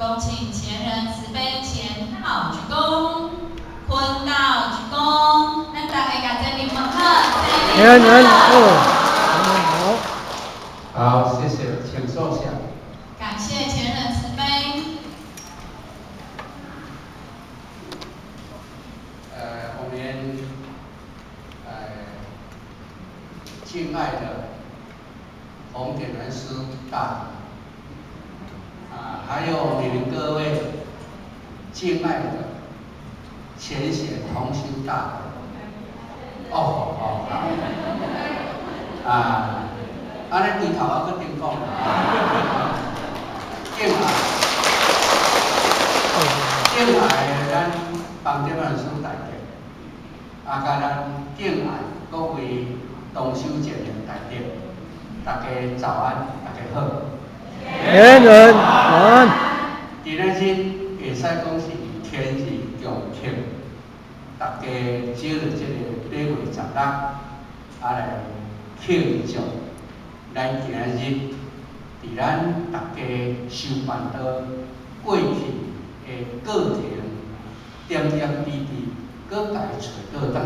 恭請前人慈悲前道鞠躬，坤道鞠躬，咱大家共這裡問好，前人好，好。好，謝謝，請坐下。感謝前人慈悲。我們敬愛的洪點蓮師大德，啊，還有你們各位敬愛的淺顯同修大德，哦，好，好，啊，按呢對頭我閣頂講，敬愛，敬愛的咱方點蓮師大德，啊，佮咱敬愛各位同修前賢大德，大家早安，大家好。前人早安。今仔日會使講是天人共慶，大家借著這个8月16，啊來慶祝咱今仔日佇咱大家修辦道過去的過程，點點滴滴，閣共伊揣倒轉來。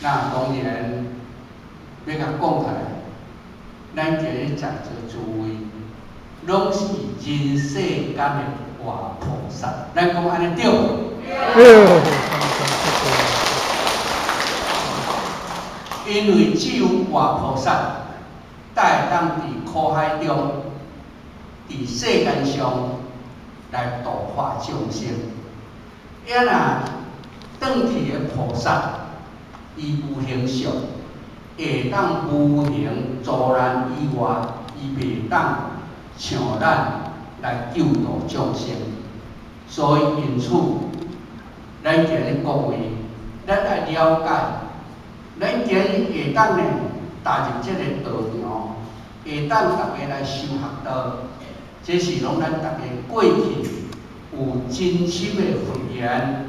那當然，欲共講起來，咱今日在座諸位，攏是人世間的活菩薩，咱講按呢對無？對。因為只有活菩薩，才會當佇苦海中，佇世間上來度化眾生。啊若轉去的菩薩，伊有形相，會當無形助難以外，伊袂當像咱來救度眾生。所以因此，咱今日各位，咱愛了解，咱今日會當呢踏入這个道場，會當逐家來修學道，這是攏咱逐家過去有真深的佛緣，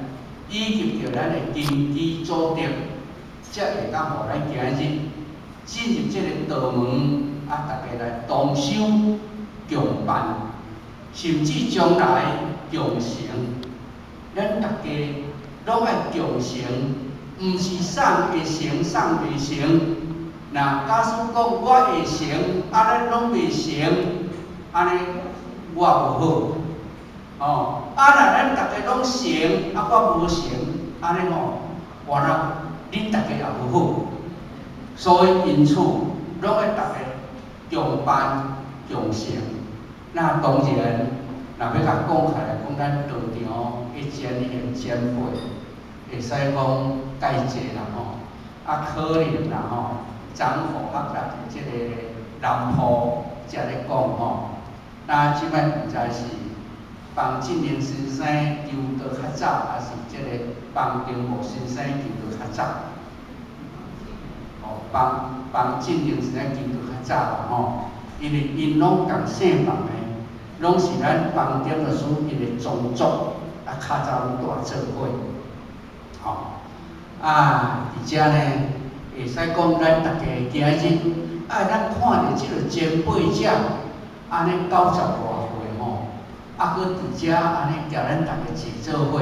以及著咱的根基祖德，才會當予咱今日進入這个道門，啊，逐家來同修共辦，甚至將來共成，咱逐家攏愛共成，毋是送會成送袂成。若假使講我會成，啊咱攏袂成，按呢我無好，哦，啊若咱逐家攏成，啊我無成，按呢吼，原來恁逐家也無好。所以因此，攏愛逐家共辦共成。那當然，若欲共講起來，講咱道場的前賢前輩，會使講蓋濟啦吼，啊可能啦吼，張佛學啦，這个南坡才咧講吼。那這擺毋知是方進明先生求道較早，還是這个方定木先生求道較早？哦，方方進明先生求道較早啦吼，因為𪜶攏仝姓方的，攏是咱方點律師𪜶的宗族，啊較早攏蹛做伙。吼，啊，佇遮呢，會使講咱逐家今仔日，啊，咱看著這个前輩者，按呢90外歲吼，啊，閣佇遮按呢共咱逐家坐做伙，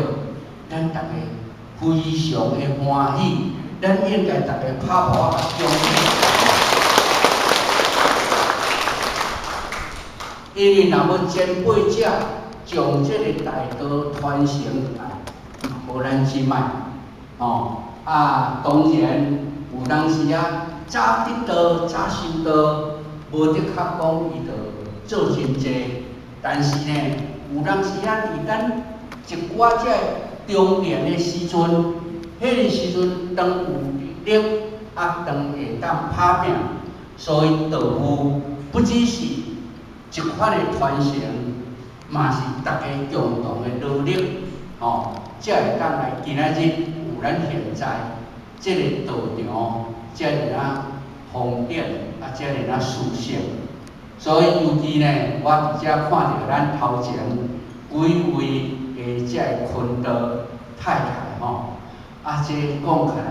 咱逐家非常的歡喜，咱應該逐家拍鼓仔共掌。因為若無前輩者將這个大道傳承來，無咱這擺，吼啊，當然有當時啊，早得道、早修道，無的確講伊就做真濟，但是呢，有當時啊，佇咱一寡這中年的時陣，彼个時陣當有力，啊，當會當拍拚，所以道務不只是一款的傳承，嘛是逐家共同的努力，吼，才會當來今仔日有咱現在這個道場遮爾仔方便，啊，遮爾仔舒適。所以尤其呢，我佇遮看著咱頭前幾位的這个坤道太太吼，啊，這講起來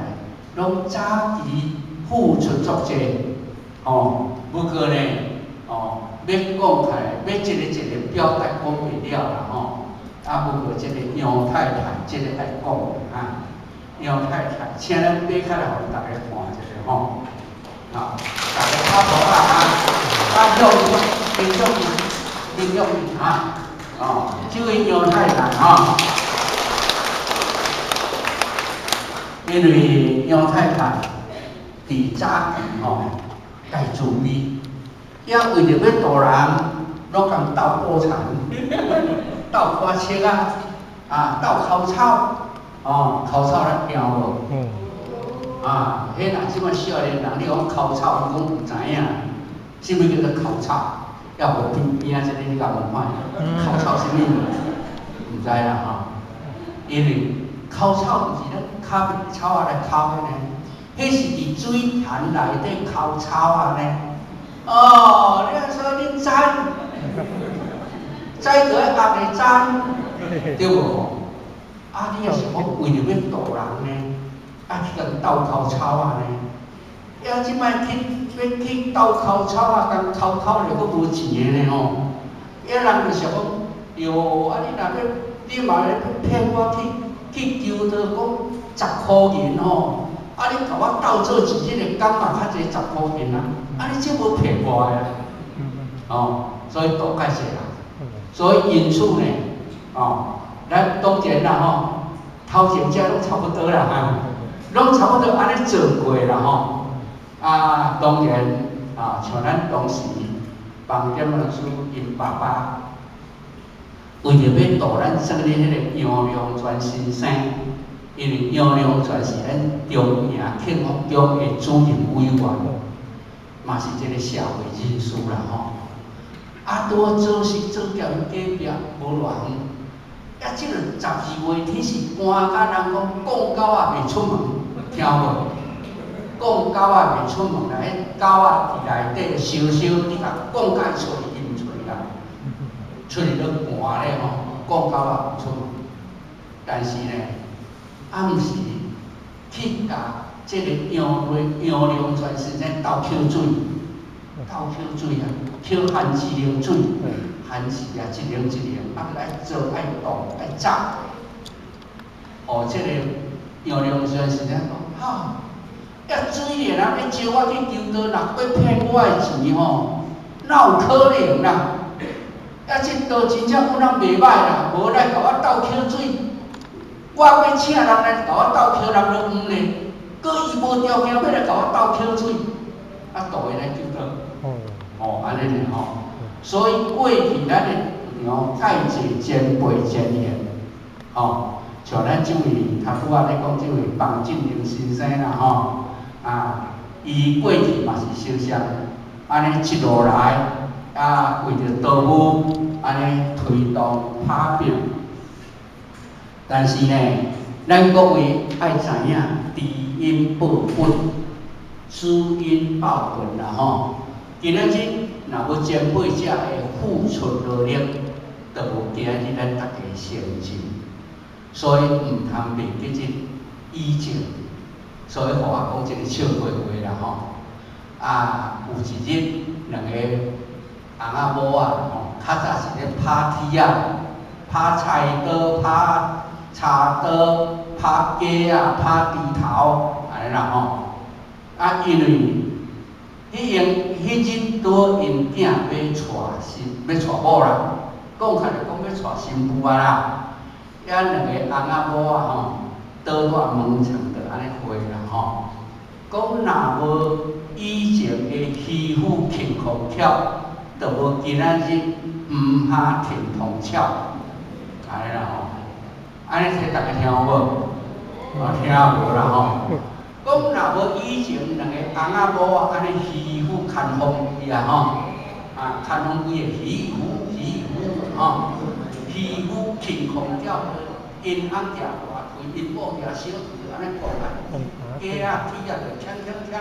攏早期付出足濟，吼，不過呢，哦，欲講起來，欲一个一个表達講袂了啦吼。啊，不過這个楊太太，這个愛講啊。楊太太，請咱爬起來，予大家看一下吼。啊，大家拍鼓啊啊，向面向面向面啊，哦，這位楊太太吼，因為楊太太佇早期吼，家慈悲，也為著欲度人，攏共鬥布田、鬥花車啊，啊，鬥空草，哦，空草咱聽無？啊，彼若這擺少年人，你講空草，伊講毋知影，啥物叫做空草？抑無邊邊仔這个你共問看，空草啥物？毋知啦吼。因為空草毋是咱跤草仔來空的呢，彼是佇水潭內底空草仔呢。哦，你說恁知？知就愛學會知，對無？啊，你若是講為著欲度人呢？啊，去共鬥空草仔呢？啊，這擺去欲去鬥空草仔，共空口咧，閣無錢的呢吼。遐人就想講，喲，啊你若欲，你嘛咧欲騙我去去求道講十箍銀吼，啊你共我鬥做一日的工嘛較濟十箍銀啊，啊你這無騙我的啊，哦，所以度較濟啦。所以因此呢，哦，咱當然啦吼，頭前遮攏差不多啦哈，攏差不多按呢做過啦吼。啊，當然啊，像咱當時邦儉老師𪜶爸爸，為著欲度咱算咧彼个楊良全先生，因為楊良全是咱中營幸福中的主任委員，嘛是一个社會人士啦吼。啊，拄好做事做踮伊隔壁無偌遠，啊，這个12月天是寒甲人講講狗仔袂出門，聽無？講狗仔袂出門啦，彼狗仔佇內底燒燒，你共講甲伊出去，伊毋出去啦，出去都寒咧吼，講狗仔毋出門。但是呢，暗時去共這个楊良全先生鬥抾水，鬥抾水啊，抾番薯奶水，番薯啊，一奶一奶，啊，愛做愛動愛炸。哦，這个楊良全先生講，哈。啊，水咧，人欲招我去求道，若欲騙我的錢吼，哪有可能啦？啊，這道真正阮人袂歹啦，無來共我鬥抾水，我欲請人來共我鬥抾，人都毋咧，閣伊無條件欲來共我鬥抾水，啊，度伊來求道。哦，按呢爾吼，所以過去咱的道場蓋濟前輩前賢，吼，像咱這位頭拄仔咧講這位邦振榮先生啦，吼。啊，伊過去嘛是相像，按呢一路來，啊，為著道務，按呢推動拍拚。但是呢，咱各位愛知影，知恩報恩，知恩報恩啦吼。今仔日若無前輩者的付出努力，就無今仔日咱大家成就。所以毋通袂記這以前。所以，予我講一个笑話話啦吼。啊，有一日，兩個翁仔某仔吼，較早是咧拍鐵仔，拍菜刀、拍柴刀、拍雞仔、拍豬頭，按呢啦吼。啊，因為彼用彼日拄好𪜶囝欲娶新，欲娶某啦，講起來講欲娶新婦啊啦。遐兩個翁仔某仔吼，倒佇門床就按呢回啦吼，講若無以前的漁夫勤空巧，就無今仔日毋哈停通巧，按呢啦吼，按呢聽逐家聽有無？啊，聽無啦吼。講若無以前兩個翁仔某仔按呢漁夫牽風機啊吼，啊牽風機的漁夫漁夫吼，漁夫勤空巧，𪜶翁舉大槌，𪜶某舉小槌，按呢講啊，雞仔鐵仔就鏘鏘鏘。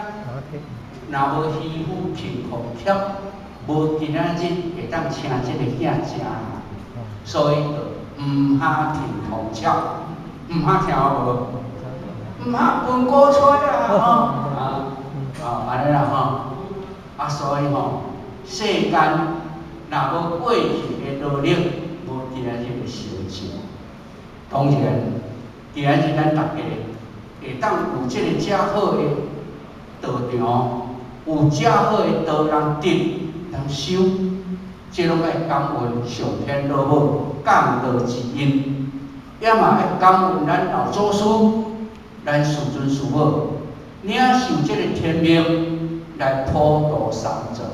若無漁夫勤空巧，無今仔日會當請這个囝食，所以就毋哈停空巧，毋哈聽有無？毋哈盤古吹啊吼，啊啊按呢啦吼，啊所以吼，世間若無過去的努力，無今仔日的成就。當然，今仔日咱大家會當有這个遮好的道場，有遮好的道人得通修，這攏愛感恩上天老母降道之恩，也嘛愛感恩咱老祖師、咱師尊師母，領受這个天命來普度三眾，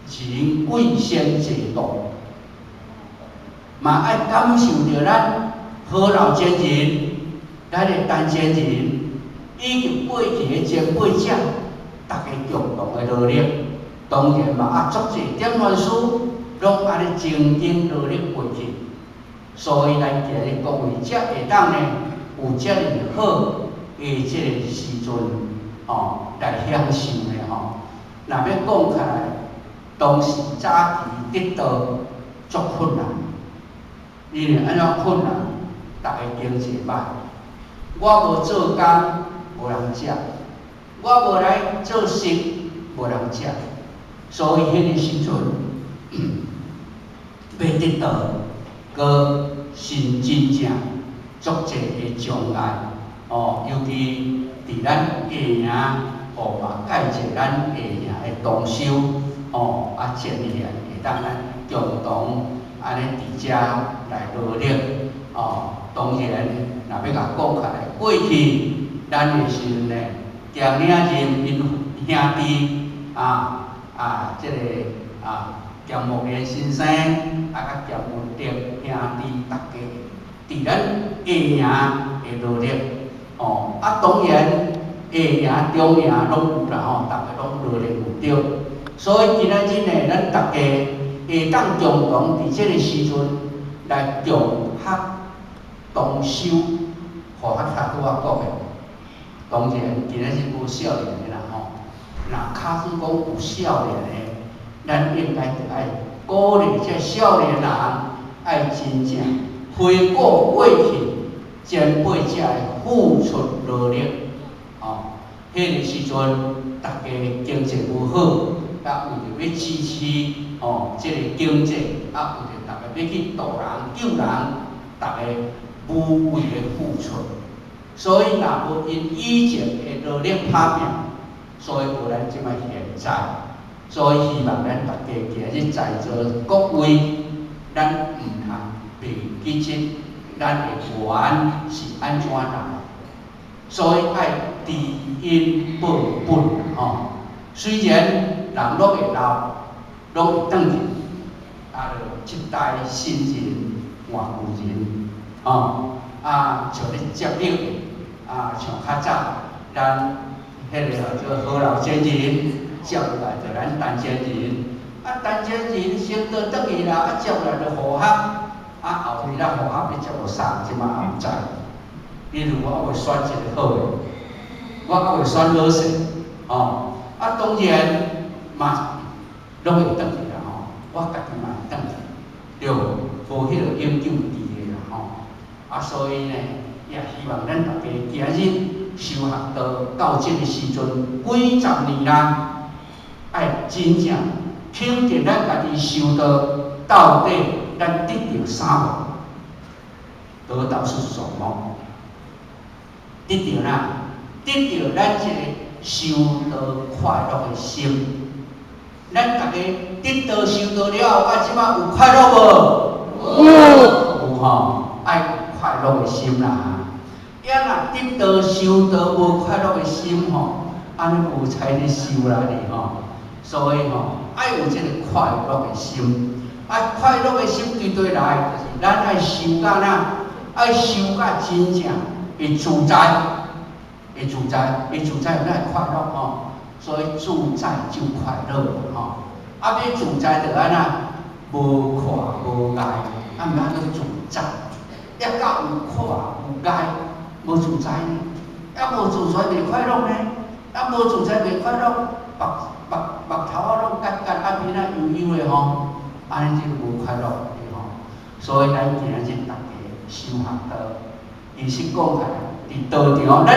人貴先濟度，嘛愛感受著咱何老前人、咱的陳前人以及過去的前輩者，逐家共同的努力，當然嘛啊，足濟點傳師攏按呢精進努力過去，所以咱今日各位才會當呢有遮爾好的這个時陣，吼，來享受呢吼。若欲講起來，當時早期得道足困難，因為按怎困難？逐家經濟歹，我無做工，無人食；我無來做事，無人食。所以彼个時陣，欲得道，閣是真正足濟的障礙哦，尤其佇咱下營，哦嘛介濟咱下營的同修，哦啊前賢會當咱共同按呢佇遮來努力，哦，當然若欲共講起來，過去咱的時陣呢，江領仁𪜶兄弟啊啊，這个啊江木蓮先生啊，佮江文德兄弟，逐家佇咱下營的努力，哦啊，當然下營、中營攏有啦吼，逐家攏努力有著。所以今仔日呢，咱逐家會當共同佇這个時陣來共學同修，符合頭拄仔講的。當然，今仔日無少年的啦吼，若假使講有少年的，咱應該著愛鼓勵這少年人愛真正回顧過去前輩者的付出努力，吼，彼個時陣逐家經濟無好，啊，為著欲支持吼這個經濟，啊，為著逐家欲去度人救人，逐家無畏的付出。所以若無𪜶以前的努力拍拚，所以無咱這擺現在。所以希望咱逐家今日在座各位，咱毋通袂記得咱的緣是按怎來，所以愛知恩報本吼。雖然人攏會老，攏會轉去，啊，就一代新人換舊人，吼，啊，像咧接力的，啊，像較早咱彼个叫做何老前人接落來就咱陳前人，啊，陳前人先倒轉去啦，啊，接落來就護學，啊，後壁咱護學欲接予啥，這擺也毋知。比如我猶未選一个好的，我猶未選好勢，吼，啊，當然嘛，攏會轉去啦吼，我家己嘛會轉去，對無？無彼個永久佇的啦吼，啊，所以呢，也希望咱逐家今日修學道到這个時陣幾十年啦，愛真正肯定咱家己修道到底咱得著啥無？得到是什麼？得著哪？得著咱這个修道快樂的心。咱逐家得道修道了後，啊，這擺有快樂無？有。有吼，愛有快樂的心啦。啊，若得道修道無快樂的心吼，按呢無彩咧修啦哩吼。所以吼，愛有這个快樂的心。啊，快樂的心對佗來，就是咱愛修甲哪？愛修甲真正會自在，會自在，會自在，咱會快樂吼。所以自在就快樂吼。啊，欲自在就按怎？無渴無愛，啊，毋通閣自在。抑到有渴有愛，無自在呢？啊，無自在袂快樂呢？啊，無自在袂快樂，目目目頭仔攏結結，啊面仔油油的吼，按呢就無快樂的吼。所以咱今仔日逐家修學道，其實講起來，佇道場，咱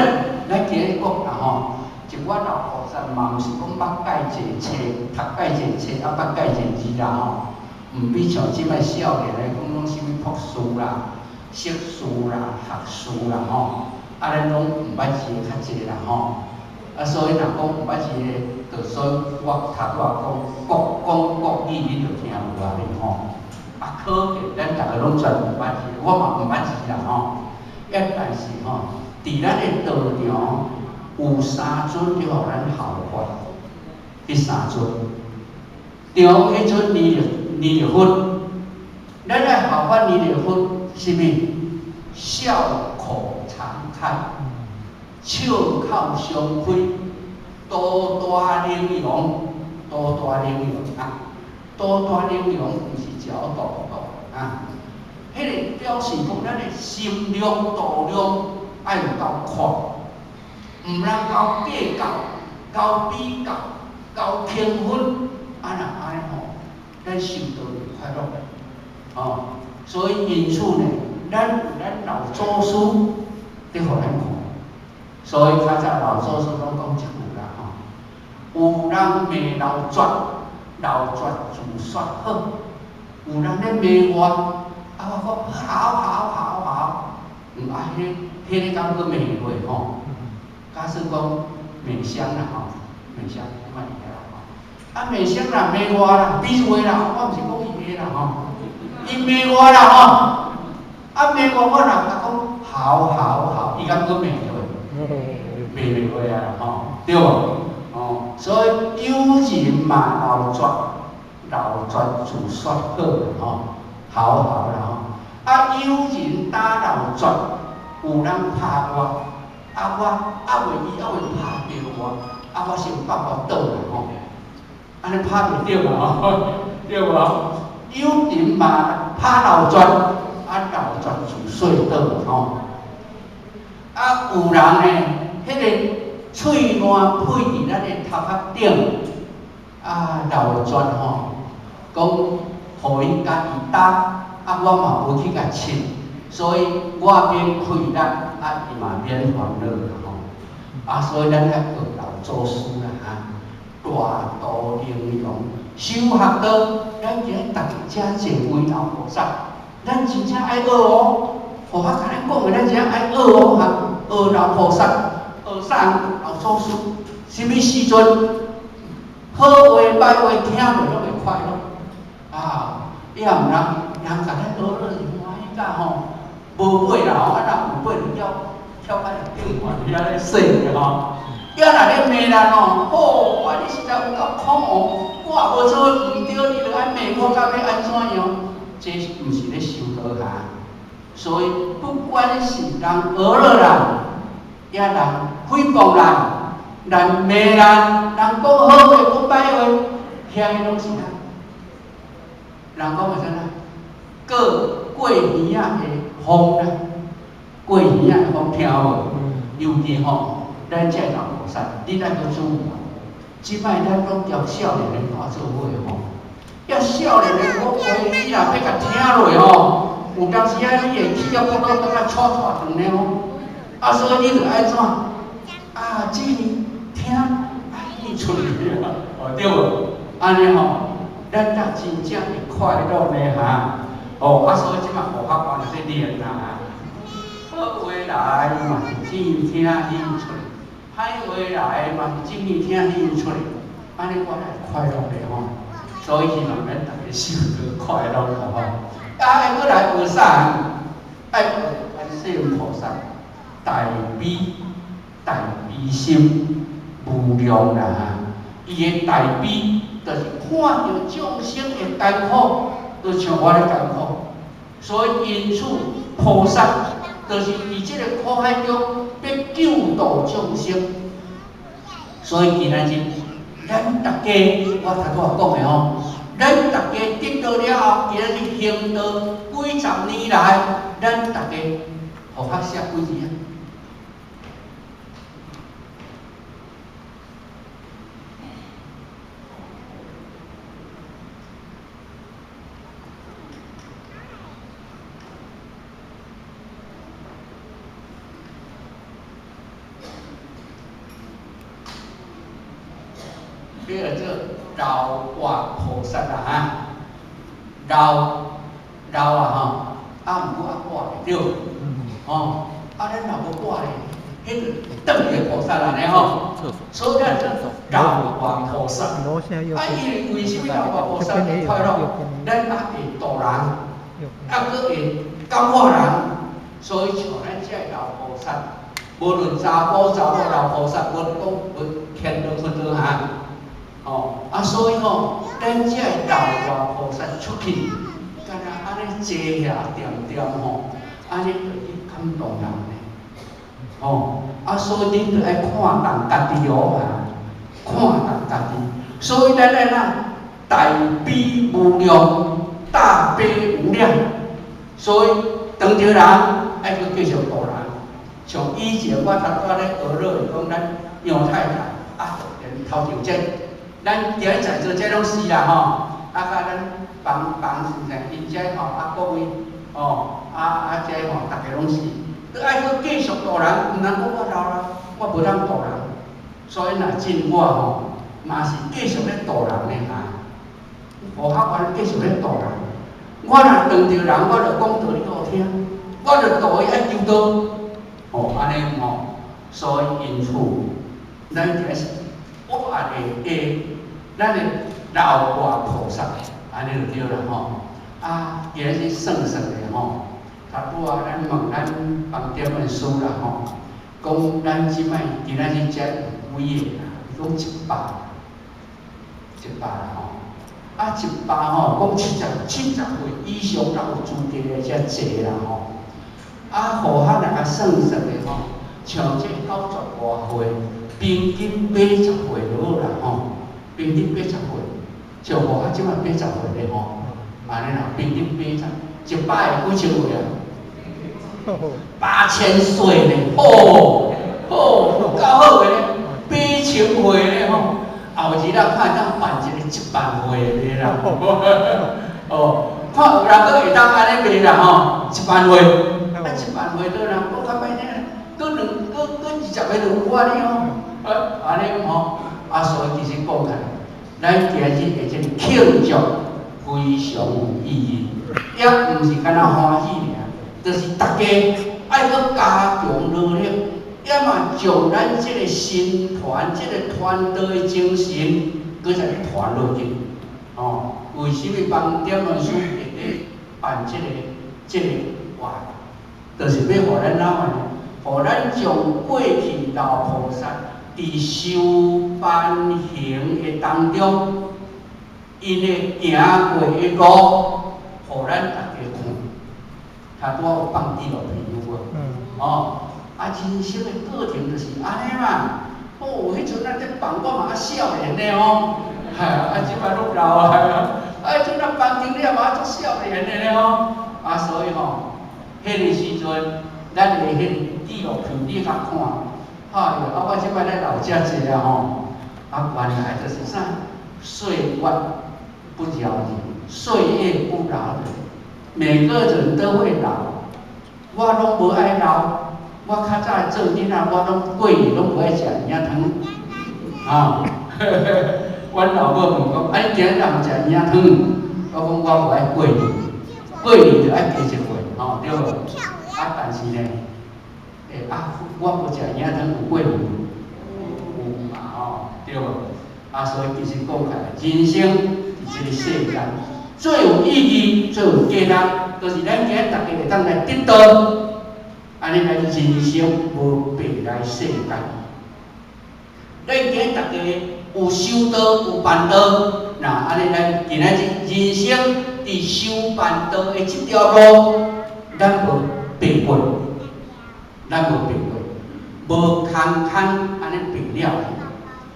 咱今日講啦吼，一寡老菩薩嘛，毋是講捌蓋濟冊，讀蓋濟冊，啊捌蓋濟字啦吼。毋比像這擺少年的講攏啥物博士啦、碩士啦、學士啦吼，啊，咱攏毋捌字的較濟啦吼。啊，所以若講毋捌字的，就所以我頭拄仔講國講國語，你就聽無啊，你吼。啊，可見咱逐个攏全毋捌字，我嘛毋捌字啦吼。啊，但是吼，佇咱的道場有三尊佇予咱效法，彼三尊，中彼尊彌勒佛，咱愛效法彌勒佛，啥物？笑口常開，笑口常開，肚大能容，肚大能容啊！肚大能容毋是食肚大啊，彼个表示講咱的心量度量愛有夠闊，毋通夠計較、夠比較、夠評分，啊若按呢吼，咱修道會快樂，哦，所以因此呢，咱有咱老祖師佇予咱看，所以較早老祖師攏講一句啦吼，有人罵老絕，老絕自說好；有人咧罵我，啊我講好好好好，啊，彼個敢閣罵落吼？假使講罵雙啦吼，罵雙，這擺佇遐啦吼，啊罵雙啦罵我啦，比如話啦，我毋是講伊罵啦吼，伊罵我啦吼，啊罵我我若共講好好好，伊敢閣罵落？罵袂落啊吼，對無？哦，所以有人罵老絕，老絕自說好吼，好好啦吼。啊，有人打老絕，有人拍我，啊我啊袂伊猶未拍著我，啊我先放我倒啦吼，按呢拍袂著嘛吼，對無？有人罵拍老絕，啊老絕自說倒吼。啊有人呢，彼个喙爛配佇咱的頭殼頂，啊老絕吼，講予伊家己擔，啊我嘛無去共拭，所以我免氣力，啊伊嘛免煩惱啦吼。啊所以咱愛學老祖師啦哈，大度能容，修學道，咱今日逐家遮坐位老菩薩，咱真正愛學哦。我共咱講的，咱真正愛學哦，哈，學老菩薩，學啥？老祖師，啥物時陣？好話歹話聽著攏會快樂。啊，你也毋通人共咱學了是歡喜甲吼，無尾啦吼，啊若有尾就翘翹較頂懸遐咧耍吼。啊若咧罵人吼，吼，啊你實在有夠苦哦，我也無做毋對，你著愛罵我到欲按怎樣？這毋是咧修道哈。所以不管是人學了咱，也人誹謗咱，人罵咱，人講好話講歹話，遐个攏是啥？人講的啥啦？過過耳仔的風啦，過耳仔的風聽無？尤其吼，咱這老菩薩，你愛閣注意。這擺咱攏交少年的看做伙吼，遐少年的講話，你若欲共聽落吼，有當時啊，你會氣啊，腹肚感覺掣掣長咧吼。啊，所以你著愛怎？啊，這耳聽，啊耳出去啊，哦對無？按呢吼，咱才真正會快樂呢哈。哦，啊，所以這擺護法觀咧練啊，好話來嘛是耳聽耳出，歹話來嘛是耳聽耳出，按呢我才會快樂咧吼。所以希望咱逐家修得快樂啦吼。啊，愛閣來學啥？愛學觀世音菩薩大悲大悲心無量啦！伊的大悲，就是看著眾生的艱苦，就像我咧艱苦。所以因此，菩薩就是佇這个苦海中欲救度眾生。所以今仔日，咱逐家，我頭拄仔講的吼，咱逐家得道了後，今仔日行道幾十年來，咱逐家護法寫幾字啊？叫做老活菩薩啦哈，老老啊吼，啊毋過啊掛咧對，吼，啊咱若無掛咧，彼個轉去菩薩按呢吼，所以咱老活菩薩。啊，因為為啥物老活菩薩會快樂？咱也會度人，啊，閣會感化人，所以像咱這个老菩薩，無論查埔查某老菩薩，無講無牽到困到哈，吼啊，所以吼，咱這個老活菩薩出去，敢若按呢坐遐恬恬吼，按呢就去感動人呢，吼啊，所以恁著愛看重家己哦，看重家己，所以咱愛哪大悲無量，大悲無量，所以當著人愛閣繼續度人。像以前我頭拄仔咧學落講咱楊太太啊，頭頭節，咱今日在座這攏是啦吼，啊佮咱幫幫是啥𪜶這吼啊各位吼啊啊這吼逐家攏是，都愛閣繼續度人，毋通講我老啦，我無通度人，所以若進我吼嘛是繼續咧度人的哈，護法原繼續咧度人。我若當著人，我就講道理予伊聽，我就度伊愛求道。吼，按呢吼，所以因此，咱這是我愛的，咱的老活菩薩，按呢就對啦吼。啊，今日算算的吼，頭拄仔咱問咱房點的師啦吼，講咱這擺今仔日遮有幾个啦？伊講100，一百啦吼。啊，一百吼，講70歲以上才有資格來遮坐啦吼。啊，護法若共算算的吼，像這90外歲，平均80歲就好啦吼，平均80歲，像護法這擺80歲咧吼，按呢啦，平均八十，100個幾千歲啊？8000歲呢，吼吼，有夠好的咧，8000歲咧吼，後日咱看當辦一個1萬歲的啦，哦，看有人閣會當按呢賣啦吼，一萬歲，啊一萬歲倒人閣較歹聽，閣兩閣閣20個就有啊呢吼，啊按呢吼，啊所以其實講起來，咱今日的這個慶祝非常有意義，也毋是干焦歡喜爾，就是大家愛閣加強努力，也嘛將咱這個新團、這個團隊的精神，閣再傳落去。哦，為啥物幫點文書會咧辦這個活動？就是欲予咱哪樣？予咱將過去老菩薩佇修梵行的當中，𪜶的行過的路，予咱大家看。頭拄仔有放紀錄片有無？哦，啊，人生的過程就是按呢嘛。哦，彼陣咱咧放我嘛較少年的吼，哈，啊，這擺攏老啊，啊，彼陣咱放經了嘛足少年的咧吼，啊，所以吼，彼个時陣，咱的彼个紀錄片你較看，哈喲，啊，我這擺咧老遮濟啊吼，啊，原來就是啥？歲月不饒人，歲月不饒人，每個人都會老，我攏無愛老。我較早做囡仔，我攏過年攏無愛食圓仔湯，啊！阮老母問講：啊，你今日毋食圓仔湯？我講我無愛過年，過年就愛加一歲，吼，對無？啊，但是呢，啊，我無食圓仔湯有過年無？有嘛吼，對無？啊，所以其實講起來，人生佇這個世間最有意義、最有價值，就是咱今日逐家會當來得道。按呢，咱人生無白來世間。咱今日逐家有修道、有辦道，那按呢，咱今仔日人生佇修辦道的這條路，咱無白過，咱無白過，無空空按呢白了。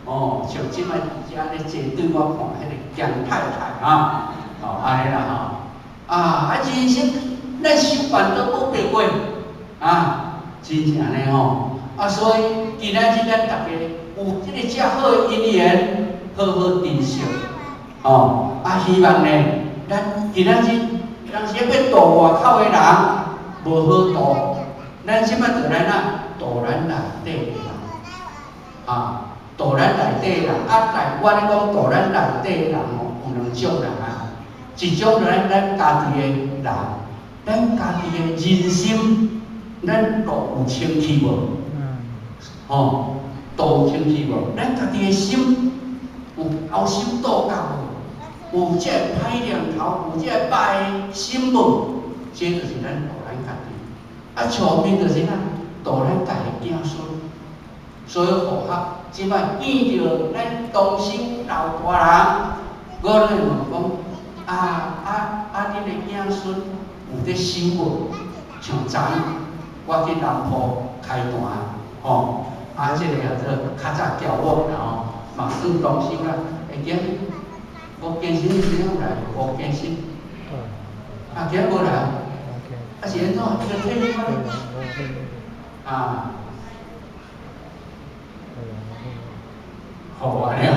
哦，像這擺佇遮咧坐對我看彼個江太太啊，哦，按呢啦吼，啊啊，人生咱修辦道無白過。啊，真正按呢吼！啊，所以今仔日咱逐家有這個遮好的因緣，好好珍惜。哦，啊，希望呢，咱今仔日當時欲度外口的人無好度，咱這擺就來哪度咱內底的人，啊，度咱內底的人，啊，但我咧講度咱內底的人吼，有兩種人啊，一種咱咱家己的人，咱家己的人心，咱都有清氣無？吼，都有清氣無？咱家己的心有勾心鬥角無？有這個歹念頭，有這個歹心無？這就是咱度咱家己。啊，上面就是啥？度咱家己子孫。所以佛學這擺見著咱同修老大人，我咧問講：啊啊啊！恁的子孫有咧修無？像昨我去南部開壇，吼，啊，這個叫做較早叫我啦吼，嘛算同修啦。會今日吳建新先生有來無？吳建新，啊，今日無來，啊是按怎？伊就退休啊？好按呢哦，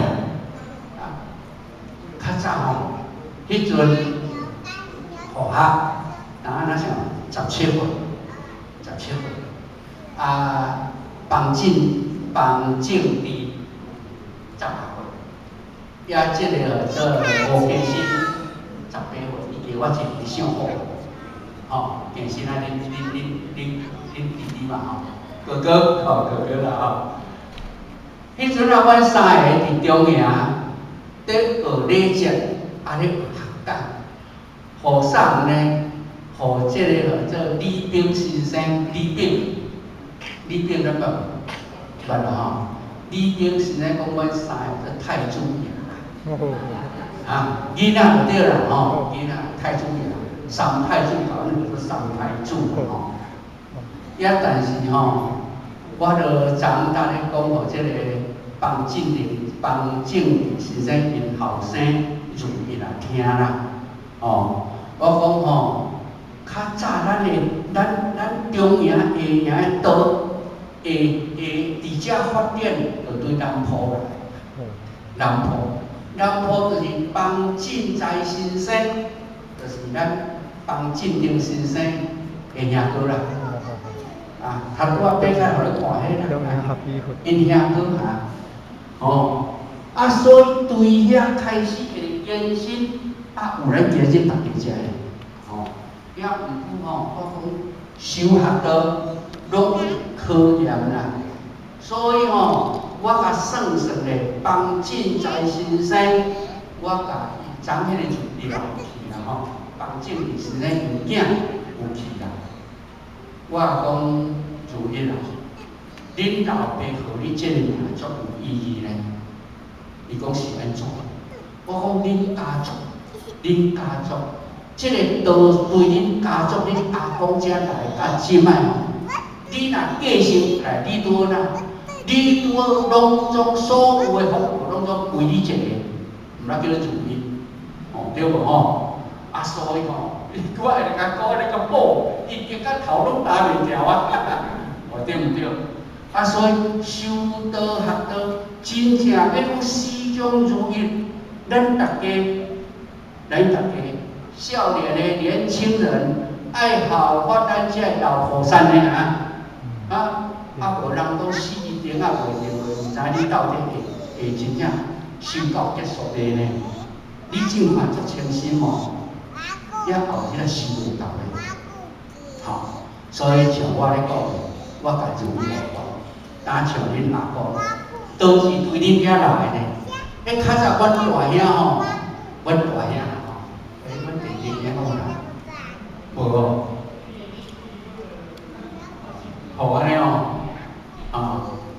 啊，較早吼，彼陣佛學，當若像17歲，17歲，啊，彭正治18歲，也這個做吳建新18歲，伊加我一年上好，吼，建新啊，恁恁恁恁恁弟弟嘛吼，哥哥，吼哥哥啦吼。彼陣啊，阮三个佇中營咧學禮節，啊咧學學講，予啥人呢？予這個叫做李炳先生，李炳，李炳咱捌無？捌啦吼。李炳先生講阮三個做太子爺，啊，囡仔就對啦吼，囡仔太子爺，三太子，阮叫做三太子吼。也但是吼，我就昨昏咧講予這個彭正林、彭正先生𪜶後生如意來聽啦，吼，我講吼，較早咱的咱咱中營下營的道，會會佇遮發展，就對南部來。南部，南部就是彭進財先生，就是咱彭進定先生的兄哥啦。啊，頭拄仔爬開予你看彼啦，𪜶兄哥哈，吼，啊，所以對遐開始一個延伸，啊，有咱今日大家遮的，吼，也毋過吼，我講修學道攏有考驗啦，所以吼，我共算算咧，彭進財先生，我共伊昨彼個就入來去啦吼，彭進先生𪜶囝有去啦。我講如一啊，恁老爸予你這個名足有意義呢。伊講是按怎？我講恁家族，恁家族，這個道對恁家族，恁阿公遮來到這擺吼，你若繼承來，你拄好哪？你拄好攏總所有的福報攏總歸你一個，毋捌叫做如一，吼對無吼？啊，所以吼，我會共講，咧共補，伊激甲頭攏擔袂牢啊！哦，對毋對？啊，所以修道學道，真正欲講始終如一，咱大家，咱大家少年的年輕人，愛效法咱這老菩薩的啊！啊啊，無人講死一定啊袂定，毋知你到底會會真正修到結束未呢？你正看足清心無？也後日修會到的，吼，所以像我咧講，我共如意來講，敢像恁阿公，都是對恁遐來的呢。彼較早阮大兄吼，阮大兄吼，欸，阮弟弟兄講啥？無哦，吼按呢哦，啊，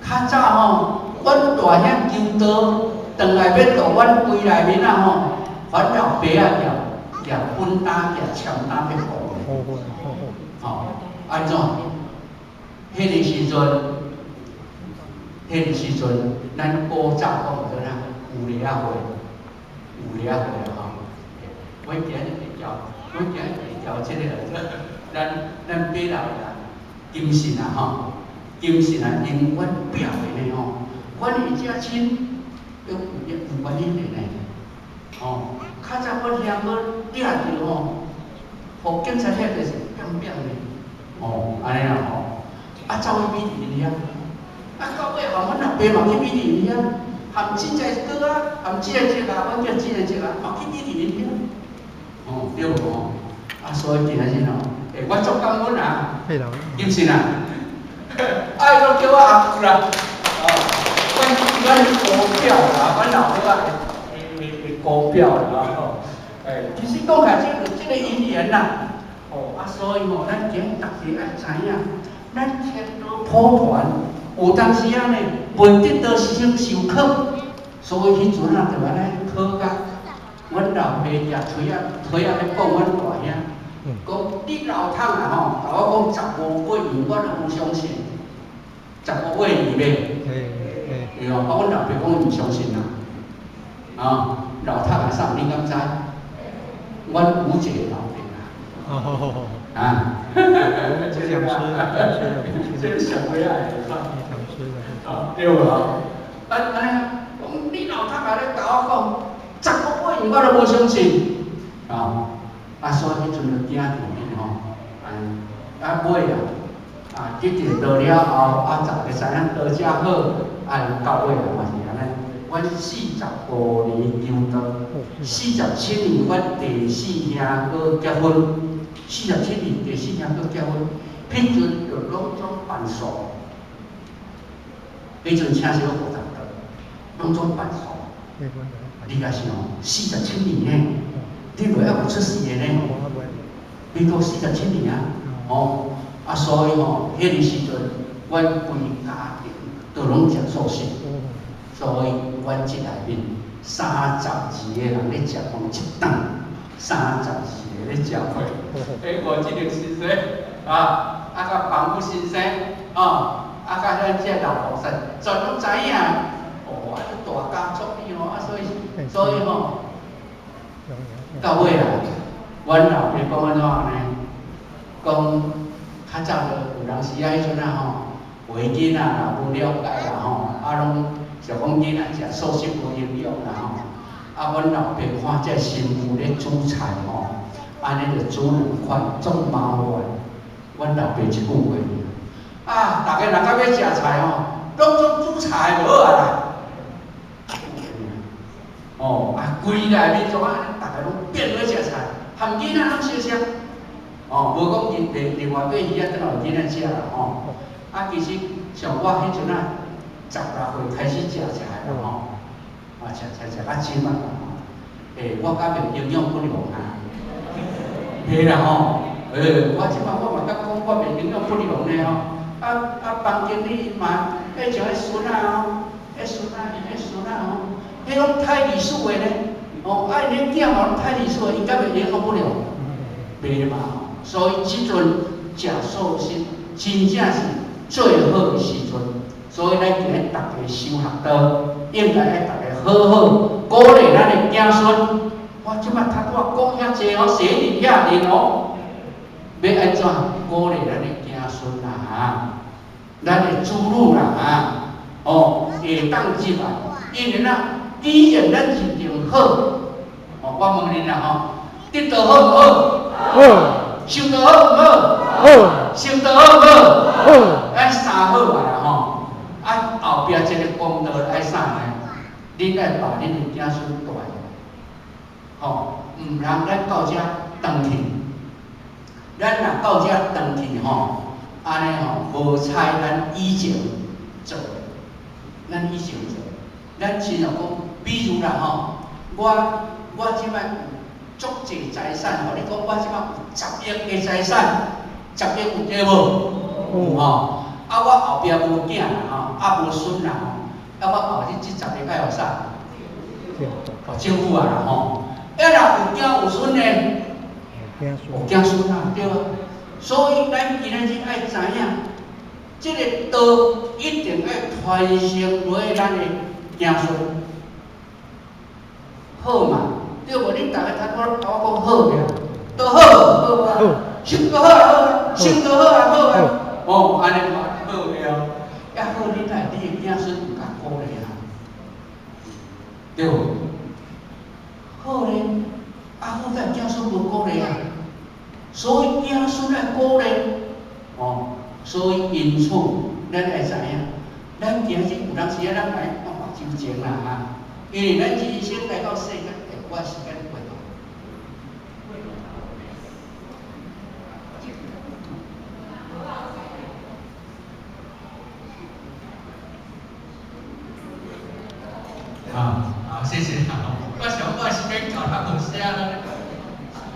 較早吼，阮大兄求道，轉來欲度阮規內面啊吼，阮老爸啊舉舉本擔舉簽單欲講的，吼，按怎？彼個時陣，彼個時陣，咱古早講做啥？有禮仔會，有禮仔會吼。阮今日會叫，阮今日會叫這個咱咱爸老啦，金信啊吼，金信啊，因阮表的呢吼，阮會遮親，有有原因的呢，吼。較早阮兄哥掠著吼，予警察掠著是變變的，吼，按呢啦吼，啊走去美佇𪜶遐，啊到尾含阮阿爸嘛去美佇𪜶遐，含這個哥啊，含這個叔啊，阮叫這個叔啊，嘛去美佇𪜶遐。哦，對無吼？啊，所以今仔日吼，欸，我足感恩啊，是毋是啦？啊，伊攏叫我阿舅啦，哦，阮阮姑表啦，阮老母仔的姑表啦，吼，欸，其實講起來這個因緣啦，哦，啊，所以吼，咱今日逐家愛知影，咱天道普傳有當時仔呢，未得到先受考，所以彼陣啊，就按呢考甲阮老爸舉槌仔，槌仔咧講阮大兄，講你老桶啊吼，共我講15八年，我都無相信，十五八年袂？對哦，啊，阮老爸講伊毋相信啦，啊，老桶啊啥，你敢知？阮五姐老爸啦，啊，這個上尾仔的，啊，對無？啊，按呢，講你老桶啊咧共我講，15八年我都無相信，啊，啊，所以彼陣就驚著恁吼，啊，尾啊，啊，得著道了後，啊，逐个知影道遮好，啊，到尾啊嘛是按呢。阮45年求道，47年阮第四兄閣結婚，47年第四兄閣結婚，彼陣就攏總辦素，彼陣請小五十桌，攏總辦素。你若想，47年呢，你袂猶有出世的呢？民國四十七年啊，哦，啊，所以吼，彼个時陣，阮規家庭都攏食素食，所以阮這內面32個人咧食飯一頓，32個咧食飯。欸，我這個先生啊，啊，佮房屋先生，哦，啊，佮咱這老菩薩，全攏知影。哦，啊，這大家族哩吼，啊，所以吼，到尾啊，阮老爸講按怎呢？講較早就有當時啊，彼陣啊吼，話囡仔若無了解啦吼，啊攏想講囡仔食素食無營養啦吼，啊，阮老爸看這新婦咧煮菜吼，按呢就煮兩款，足麻煩。阮老爸一句話，啊，逐家若較欲食菜吼，攏總煮菜就好啊啦。哦，啊，規內面怎啊，逐家攏變做食菜，含囡仔攏相像。哦，無講因另另外買魚仔轉來予囡仔食啦吼。啊，其實像我彼陣啊，16歲開始食菜啦吼，啊，食菜食到這擺啦吼。欸，我敢袂營養不良啊？袂啦吼，欸，我這擺我嘛敢講我袂營養不良呢吼。啊啊，房經理嘛，彼像彼孫仔吼，彼孫仔，彼孫仔吼，彼攏太歷史的呢。哦，啊，𪜶囝嘛攏太歷史的，𪜶敢袂營養不良？袂嘛。所以這陣食素食真正是最好的時陣。所以咱今日逐家修學道，應該愛逐家好好鼓勵咱的子孫。我這擺頭拄仔講遐濟哦，寫佇遐爾哦，欲按怎鼓勵咱的子孫啊？咱的子女啦啊，哦，會當入來，因為咱既然咱認定好，哦，我問恁啦吼，得道好毋好？好。修道好毋好？好。修道好毋好？好。咱三好啊啦吼，啊後壁這個功德愛啥呢？恁愛把恁的子孫帶，吼，毋通咱到遮轉去，咱若到遮轉去吼，按呢吼無采咱以前做的，咱以前做的，咱親像講，比如啦吼，我這擺有足濟財產，予你講我這擺有10億的財產，十億有對無？有吼。啊，我後壁無囝啦吼，啊無孫啦吼，啊我後日這十億愛予啥？予政府啊啦吼。啊若有囝有孫呢？有子孫啊，對啊。所以咱今仔日愛知影，這個道一定愛傳承落去咱的子孫，好嘛？對無？恁逐家頭拄仔共我講好爾，都好，好啊，修道好啊好啊，修道好啊好啊，哦，按呢嘛好了，抑好你來你的子孫有較鼓勵啊，對無？好咧，啊好在子孫無鼓勵啊，所以子孫愛鼓勵，哦，所以因此咱愛知影，咱今日有當時啊，咱來放目睭前啦哈，因為咱人生來到世間，欸，我時間過多，啊啊，謝謝啦！我想我是免教他無寫啦。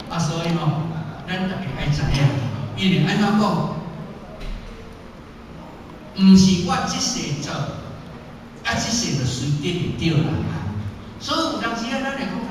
啊，所以吼，咱逐家愛知影，因為按怎講？毋是我這世做，啊，這世就隨得會著啦。所以有當時啊，咱會講，